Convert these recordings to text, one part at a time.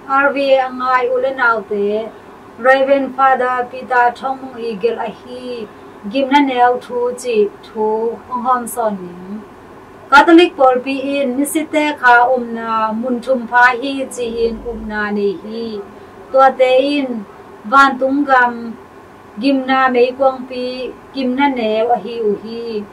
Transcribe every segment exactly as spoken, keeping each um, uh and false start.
R V A a ngai u le naute, Reverend Father Peter Thawng Mung ii gelh ahi Gimna Neu Thu cih thu hong hawmsawn ning. Catholic pawlpi in misite kha omna mun thum pha hi ci-in upna nei hi. Tuate in vantung gam, gimna meikuangpi, gimna neu ahi uh hi.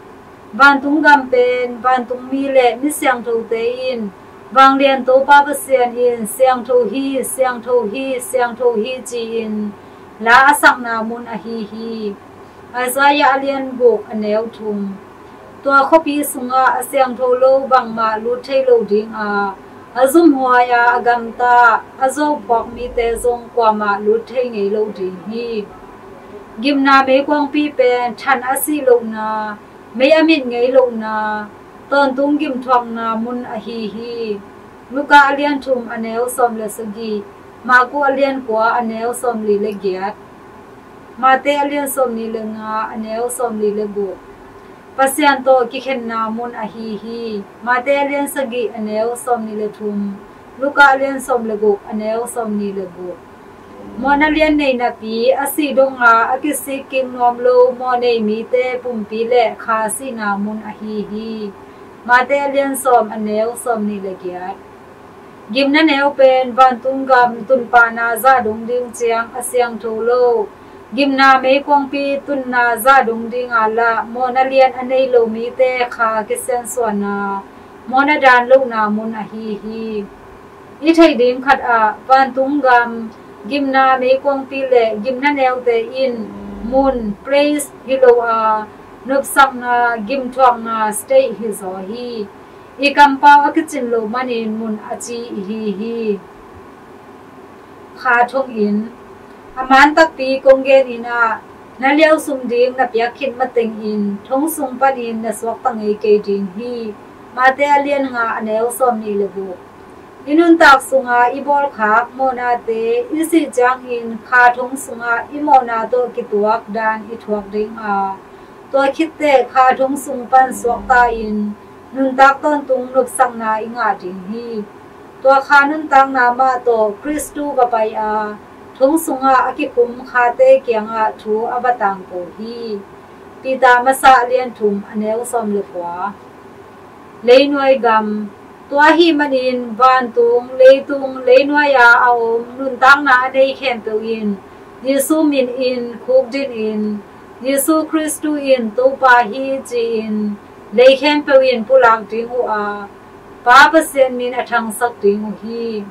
Vantung gam pen vantungmi le mi siangthote in, Vanglian Topa Pasian in siangtho hi, siangtho hi, siangtho hi ci-in la a sakna mun ahi hi. Isaiah a lian guk a neu thum. Tua khuapi sungah a siangtho lo bangmah lut thei lo ding a, a zumhuai a, a gamta, a zophuak mite zong kuamah lut thei ngei lo ding hi. Gimna meikuangpi pen than a sih lohna, mei a mit ngei lohna, tawntung gimthuakna mun ahi hi. Luka a lian thum a neu sawm le sagih, Marku a lian kua a neu sawm li le giat, Mate a lian sawm ni le nga a neu sawm li le guk. Pasian tawh kikhenna mun ahi hi. Mate a lian sagih a neu sawm ni le thum, Luka a lian sawm le guk a neu sawm ni le guk. Mawhna lian nei napi a sih donga a kisik kik nuam lo mawh nei mite pumpi le kha sihna mun ahi hi. Mate a lian sawm a neu sawm ni le giat. Gimna neu pen vantung gam tunpahna zah dong ding ciang a siangtho lo, gimna meikuangpi tunna zah dong dinga lah mawhna lian a nei lo mite kha kisiansuahna, mawhna dan lohna mun ahi hi. I theih ding khat ah vantung gam, gimna meikuangpi le gimna neute in mun, place hi lo a, nopsakna, gimthuakna state hi zaw hi. I kampau a kicin loh manin mun a ci ihi hi. Kha thonginn. A man takpi kong genin ah, na liausum ding na piak khit matengin thong sung panin na suakta ngei kei ding hi. Mate a lian nga a neu sawm ni le guk. I nuntak sunga i bawlkhak mawhnate i sih ciangin kha thong sungah i mawhna tawh kituak dan i thuak ding a, tua khitteh kha thong sung pan suakta in nuntak tawntung nopsakna i ngah ding hi. Tua kha nuntakna mah tawh Khristu va pai a, thong sungah a kikhum khate kiangah thu a va tangko hi. Peter masa a lian thum a neu sawm le kua. Leinuai gam. Tua ahih manin vantung, leitung, leinuai-a a om nuntakna a nei khempeuh in Jesu minin khukdin in, Jesu Khristu in Topa hi ci-in lei khempeuh in pulak ding uh a, Pa Pasian min a thangsak ding uh hi.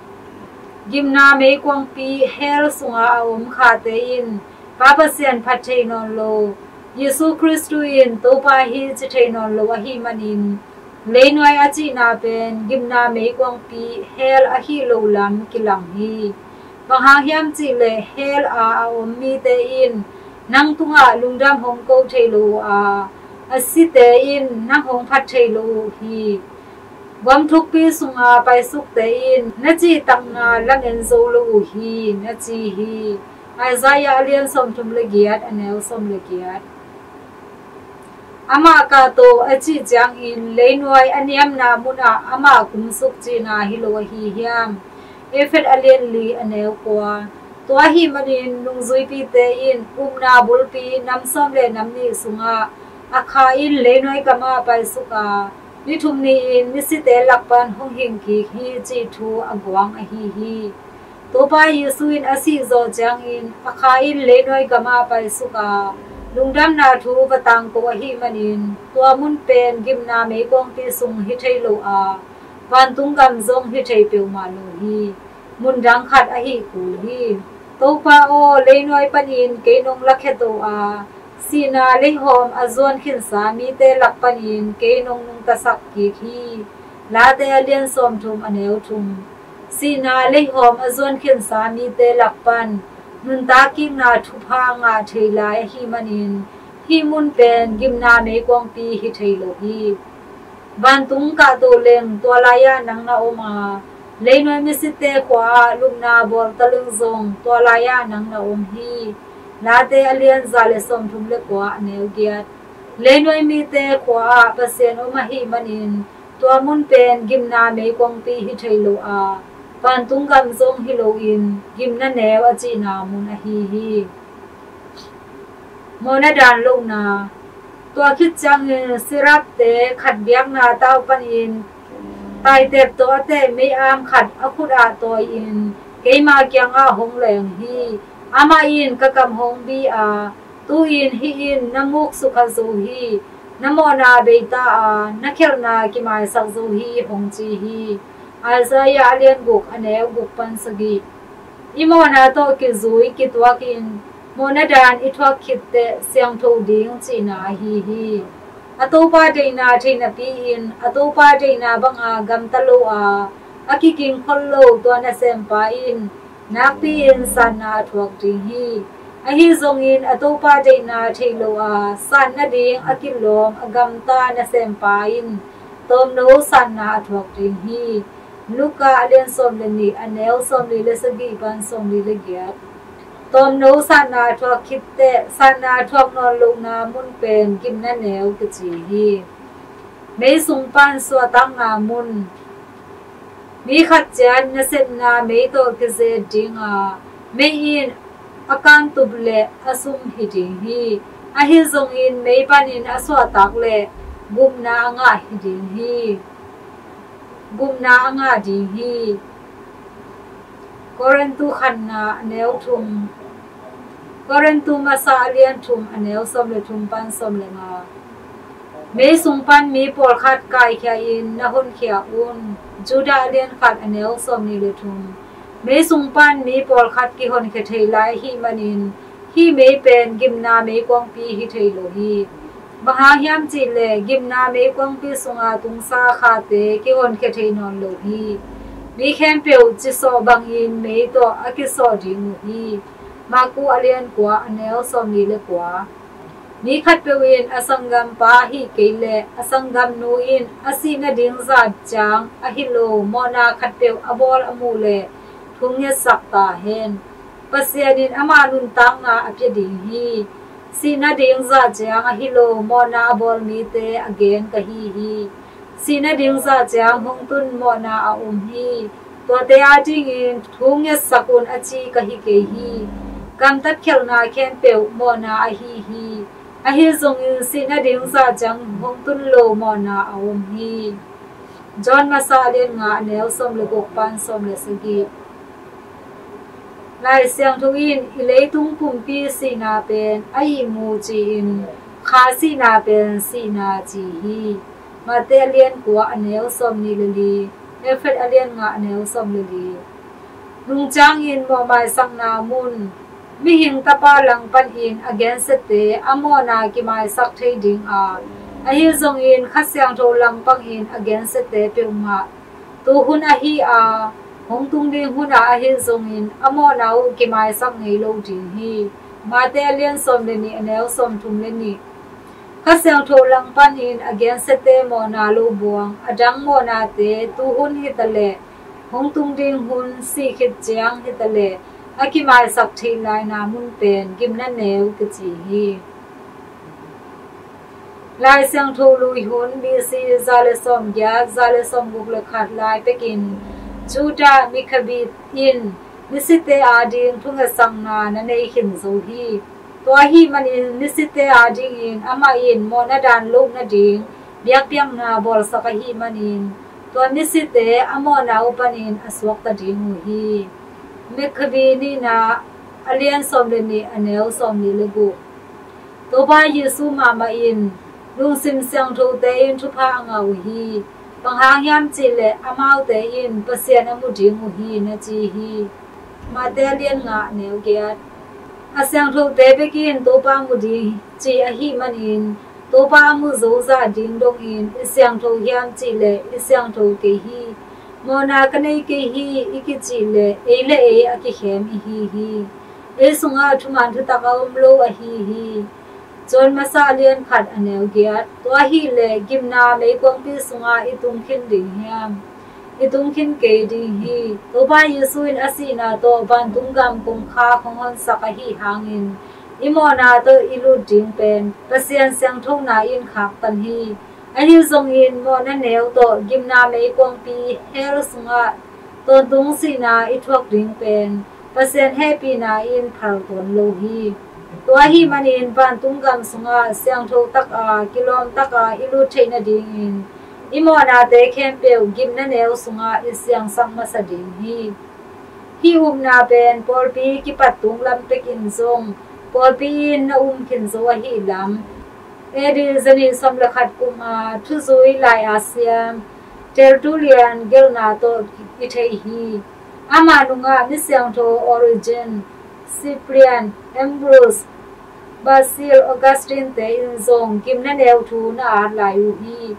Gimna meikuangpi hell sunga a om khate in Pa Pasian phat thei nawn lo, Jesu Khristu in Topa hi ci thei nawn lo ahih manin, leinuai a cihna pen gimna meikuangpi hell ahih loh lam kilang hi. Bang hang hiam cihleh hell a a om mite in nang tungah lungdam hong ko thei lo uh a, a site in nang hong phat thei lo uh hi. Gam thukpi sunga paisukte in na cihtakna lamen zo lo uh hi, na ci hi. Isaiah a lian sawmthum le giat a neu sawm le giat. Amah kahto a cih ciangin leinuai a niamna munah amah kumsuk cihna hi lo ahi hiam? Efet a lian li a neu kua. Tua ahih manin nungzuipite in upna bulpi nam sawm le nam nih sungah a kha in leinuai gamah paisuk a, ni thum ni-in misite lak pan hong hing kik hi cih thu a guang ahi hi. Topa Jesu in a sih zawh ciangin a kha in leinuai gamah paisuk a, lungdamna thu va tangko ahih manin tua mun pen gimna meikuangpi sung hi thei lo a, vantung gam zong hi thei peuhmah lo hi. Mun dang khat ahi kul hi. Topa aw, leinuai panin kei nong lakhia to a, sihna leihawm a zuan khinsa mite lak panin kei nong nungtasak kik hi. Late a lian sawmthum a neu thum. Sihna leihawm a zuan khinsa mite lak pan nuntak kikna thupha ngah thei lai ahih manin hih mun pen gimna meikuangpi hi thei lo hi. Vantung kahto leng tua lai-ah nang na om a, leinuai misite khua-ah lupna bawl taleng zong tua lai-ah nang na om hi. Late a lian za le sawmthum le kua a neu giat. Leinuai mite khua-ah Pasian om ahih manin tua mun pen gimna meikuangpi hi thei lo a, Vantung gam zong hi loin gimna neu a cihna mun ahi hi. Mawhna daan lohna. Tua khit ciangin sirapte khat biakna tau panin taitep tawh a teh mei-am khat a khut ah tawi-in keima kiangah hong leng hi. Amah in ka kam hong bi a, tu-in hih in na muk sukha zo hi, na mawhna beita a, na khelhna kimaisak zo hi, hong ci hi. Isaiah a lian guk a neu guk pan sagih. I mawhna tawh kizui kituakin mawhna daan i thuak khit teh siangtho ding cihna ahi hi. A Topa deihna thei napi-in a Topa deihna banga gamta lo a, a kiking khol lo tua nasempa in nakpi-in satna a thuak ding hi. Ahi zongin a Topa deihna thei lo a, satna ding a kilawm a gamta nasempa in tawmno satna a thuak ding hi. Luka a lian sawm le nih a neu sawmli le sagih pan sawmli le giat. Tawmno satna a thuak khit teh satna a thuak nawn lohna mun pen gimna neu kici hi. Mei sung pan suahtakna mun. Mi khat ciat nasepna mei tawh kizet ding a, mei in a kantup le a sum hi ding hi. Ahi zongin mei panin a suahtak le gupna a ngah hi ding hi. Gupna a ngah ding hi. Korintu khatna a neu thum. Korintu masa a lian thum a neu sawm le thum pan sawm le nga. Mei sung pan mi pawlkhat kaikhia in na honkhia un. Judah a lian khat a neu sawmnih le thum. Mei sung pan mi pawlkhat kihonkhia thei lai ahih manin hih mei pen gimna meikuangpi hi thei lo hi. Bang hang hiam cihleh gimna meikuangpi sunga tungsa khate kihonkhia thei nawn lo hi. Mi khempeuh cisawh bangin mei tawh a kisawh ding uh hi. Maku a lian kua a neu sawmnih le kua. Mi khatpeuh in a sanggampa ahih kei leh a sanggamnu in a sih nading zat ciang ahi lo mawhna khatpeuh a bawl a muh leh thungetsak ta hen. Pasian in ama nuntakna a pia ding hi. Sih nading zat ciang ahi lo mawhna a bawl mite a gen ka hi hi. Sih nading zah ciang hong tun mawhna a om hi. Tuate adingin thu ngetsak un a ci ka hi kei hi. Gamtat khialhna khempeuh mawhna ahi hi. Ahi zongin sih nading zah ciang hong tun lo mawhna a om hi. John masa a lian nga a neu sawm le guk pan sawm le sagih. Lai Siangtho in i leitung pumpi sihna pen a ihmu ci-in kha sihna pen sihna ci hi. Mate a lian kua a neu sawm nih le li, Efet a lian nga a neu sawm le li. Nung ciangin mawhmaisakna mun, mihing tapa lang panin a gensiate a mawhna kimaisak thei ding a, ahi zongin Kha Siangtho lang panin a gensiate peuhmah tuhun ahi a, hong tung ding hun ah ahi zongin a mawhna uh kimaisak ngei lo ding hi. Mate a lian sawm le nih a neu sawm thum le nih. Kha Siangtho lang panin a gensiate mawhna lo buang a dang mawhnate tuhun hitaleh hong tung ding hun sih khit ciang hitaleh a kimaisak theih laina mun pen gimna neu kici hi. Lai Siangtho lui hun B C za le sawm giat, za le sawm guk le khat lai pekin Judah Maccabee in misite ading thungetsakna na nei khin zo hi. Tua ahih manin misite adingin amah in mawhna daan loh nading biakpiakna bawlsak ahih manin tua misite a mawhna uh panin a suakta ding uh hi. Maccabee nihna a lian sawm le nih a neu sawm nih le guk. Topa Jesu mahmah in lungsim siangthote in thupha a ngah uh hi. Bang hang hiam cihleh amaute in Pasian a mu ding uh hi na ci hi. Mate a lian nga a neu giat. A siangthote bekin Topa mu ding ci ahih manin Topa a mu zo zah ding dongin i siangtho hiam cihleh i siangtho kei hi. Mawhna ka nei kei hi i kicih leh ei le ei a kikhem i hi hi. Ei sungah thuman thutak a om lo ahi hi. John masa a lian khat a neu giat. Tua ahih leh gimna meikuangpi sungah i tung khin ding hiam? I tung khin kei ding hi. Topa Jesu in a sihna tawh vantung gam kongkhak hong honsak ahih hangin i mawhna tawh i lut ding pen Pasian siangthona in khaktan hi. Ahi zongin mawhna neu tawh gimna meikuangpi hell sungah Tawntung sihna i thuak ding pen Pasian hehpihna in phal tuan lo hi. Tua ahih manin vantung gam sungah siangtho taka, kilawm taka i lut theih nadingin i mawhnate khempeuh gimna neu sungah i siangsak masa ding hi. Hih upna pen pawlpi kipat tung lam pekin zong pawlpi in na um khin zo ahih lam A D zanih sawm le khat kuma thuzui lai-a siam Tertullian gelhna tawh i thei hi. Amah nungah mi siangtho Origen, Cyprian, Ambrose, Basil, Augustine te in zong gimna neu thu na at lai uh hi.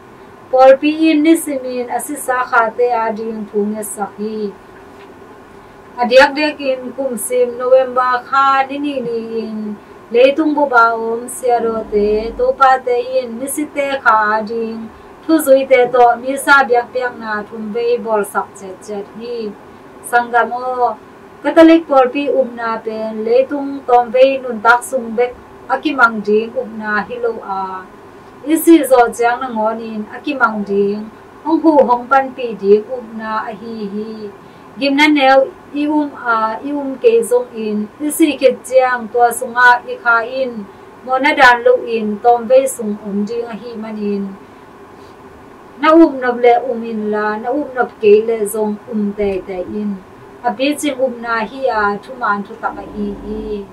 Pawlpi in nisimin a sisa khate ading thu ngetsak hi. A diakdiakin kumsim November kha ni nih ni-in leitung bupa om siadawte, topate in misite kha ading thuzuite tawh misa biakpiakna thumvei bawlsak ciatciat hi. Sanggam aw, Catholic pawlpi upna pen leitung tawmvei nuntak sung bek a kimang ding upna hi lo a, i sih zawh ciang nangawnin a kimang ding, hong huh hong panpih ding upna ahi hi. Gimna neu i um a, i um kei zongin i sih khit ciang tua sungah i kha in mawhna dan loin tawmvei sung om ding ahih manin na upnop le um inla, na upnop kei le zong um teitei in. A picing upna hi a, thuman thutak ahi hi.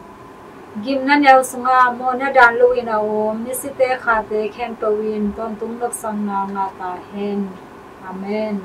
Gimna neu sungah mawhna dan loin a om misite khate khempeuh in tawntung nopsakna ngah ta hen. Amen.